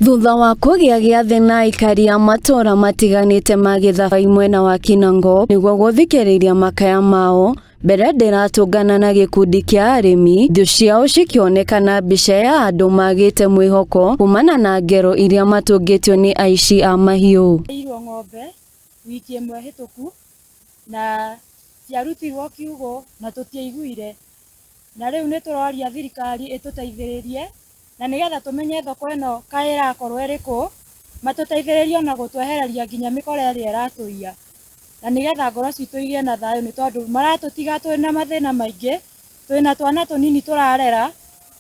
Thutha wa kũgĩa gĩathĩ na aikari a matũũra matiganĩte ma Gĩthabai mwena wa Kinangop nĩguo gũthikĩrĩria makaya mao, mbere ndĩratũngana na gĩkundi kĩa arĩmi, thũ ciao cikĩoneka na mbica ya andũ magĩte mwĩhoko kumana na ngero iria matũngĩtio nĩ aici a mahiũ. Irwo ng'ombe wiki ĩmwe hĩtũku na ciarutirwo kiugũ na tũtiaiguire, na rĩu nĩ tũroria thirikari ĩtũteithĩrĩrie na nĩgetha tũmenye thoko ĩno kaĩ ĩrakorwo ĩrĩ kũ, matũteithĩrĩrie ona gũtwehereria nginya mĩkora ĩrĩa ĩratũiya, na nĩgetha ngoro citũ igĩe na thayũ nĩ tondũ maratũtiga twĩna mathĩna maingĩ, twĩna twana tũnini tũrarera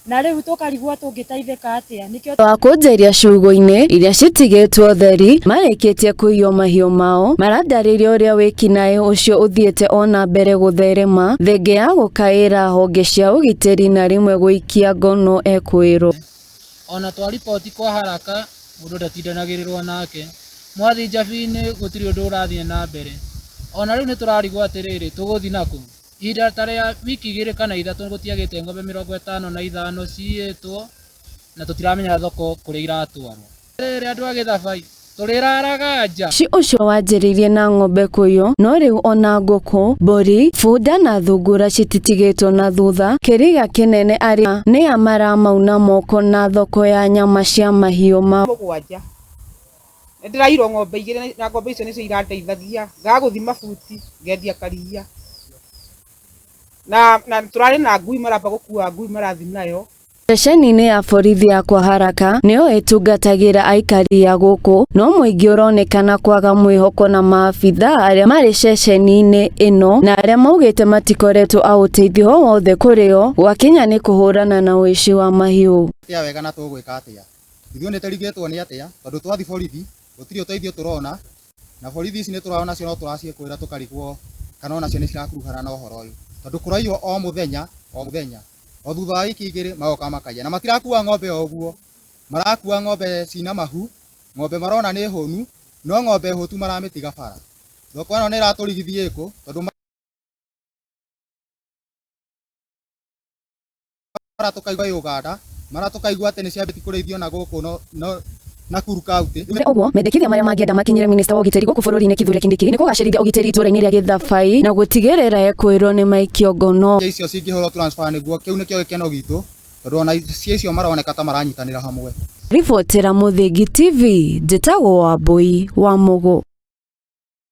na rĩu tũkarigwo tũngĩteithĩka atĩa nĩkĩo Wa kũnjeria ciugũ-inĩ iria citigĩtwo theri marĩkĩtie kũiywo mahiũ mao marandarĩria ũrĩa wĩkinaĩ ũcio ũthiĩte ona mbere gũtherema thenge ya gũkaĩra honge cia ũgitĩri na rĩmwe gũikia ngono ekwĩrwo. Ona twariboti kwa haraka mũndũ ndatindanagĩrĩrwo nake, mwathiĩ njabi-inĩ gũtirĩ ũndũ ũrathiĩ na mbere. Ona rĩu nĩ tũrarigwo atĩrĩrĩ, tũgũthiĩ nakũ? Ihinda ta rĩa wiki 2 kana 3 gũtiagĩte ng'ombe 55 ciyĩtwo na tũtiramenya thoko kũrĩa iratwarwo. Rĩrĩ andũ a Gĩthabai tũrĩraraga nja. Ũici ũcio wanjĩrĩirie na ng'ombe kũiywo no rĩu ona ngũkũ, mbũri, bunda na thungura cititigĩtwo na thutha, kĩriga kĩnene arĩa nĩa maramauna moko na thoko ya nyama cia mahiũ mao. Mũgwanja nĩ ndĩrairwo ng'ombe 2 na ng'ombe icio nĩcio irandeithagia ngaga gũthima buti ngendia karia na na tũrarĩ na ngui maramba gũkua ngui marathi nayo. Ceceni-inĩ ya borithi ya Kwa Haraka nĩyo ĩtungatagĩra aikari a gũkũ no mũingĩ ũronekana kwaga mwĩhoko na maabitha arĩa marĩ ceceni-inĩ ĩno na arĩa maugĩte matikoretwo a ũteithio o wothe kũrĩ o gwakinya nĩ kũhũrana na ũici wa mahiũ. Atia wega na tũgwĩka atĩa ithuĩ nĩ tũrigĩtwo nĩ atĩa tondũ twathi borithi gũtirĩ ũteithio tũrona na borithi ici nĩ tũrona cio no tũraciĩkũĩra tũkarigwo kana onacio nĩ cirakuruhana na ũhoro ũyũ tondũ kũraiywo o mũthenya o mũthenya o thutha wa wiki 2 magoka makaiya na matirakua ng'ombe o ũguo, marakua ng'ombe cina mahu, ng'ombe marona nĩ hũnu no ng'ombe hũtu maramĩtiga bara. Thoko ĩno nĩ ĩratũrigithia ĩkũ tondũ mara tũkaigua Uganda, mara tũkaigua atĩ nĩ ciambĩtie kũrĩithio na gũkũ no, no Nakuru County. Ũguo mendekithia marĩa mangĩenda makinyĩre minista wa ũgitĩri gũkũ bũrũri-inĩ Kithure Kindiki nĩ kũgacĩrithia ũgitĩri itũũra-inĩ rĩa Gĩthabai na gũtigĩrĩra ekwĩrwo nĩ maikio ngono. Icio cingĩhũrwo transfer nĩguo kĩu nĩkĩo gĩkeno gitũ tondũ ona icio maroneka ta maranyitanĩra hamwe. Ribotera Mũthingi TV, njĩtagwo Wambui wa Mũgũ.